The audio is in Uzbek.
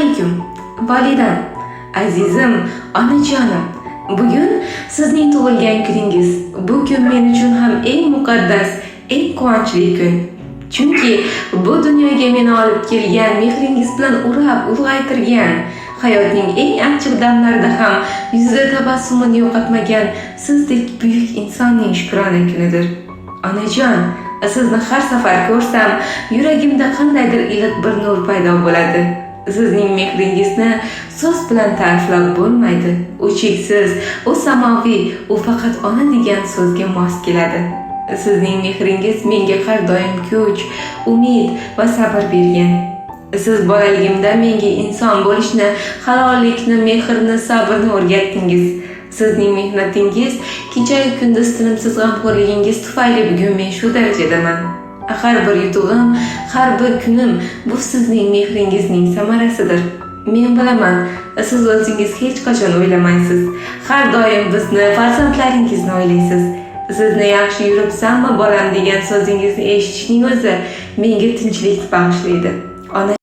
Alaykum, volidam, azizim, onajonim. Bugun sizning tug'ilgan kuningiz. Bu kun men uchun ham eng muqaddas, eng quvonchli kun. Chunki bu dunyoga meni olib kelgan, mehringiz bilan urab, ulg'aytirgan, hayotning eng achchiq damlarida ham yuzida tabassumini yo'qotmagan sizdek buyuk insonning shukrona kunidir. Onajon, sizni har safar ko'rsam, yuragimda qandaydir iliq bir nur paydo bo'ladi. Sizning mehringizni so'z bilan ta'riflab bo'lmaydi. U cheksiz, u samoviy, u faqat ona degan so'zga mos keladi. Sizning mehringiz menga har doim kuch, umid va sabr bergan. Siz bolaligimda menga inson bo'lishni, halollikni, mehrni, sabrni o'rgatdingiz. Sizning mehnatingiz, kechayu kunduz tinimsiz g'amxo'rligingiz tufayli bugun men shu darajadaman. Har bir yutug'im, har bir kunim bu sizning mehringizning samarasidir. Men bilaman, siz o'zingiz hech qachon o'ylamaysiz. Har doim bizni, farzandlaringizni o'ylaysiz. Sizni "Yaxshi yuribsanmi, bolam?" degan so'zingizni eshitishning o'zi menga tinchlik bag'ishlaydi. Ona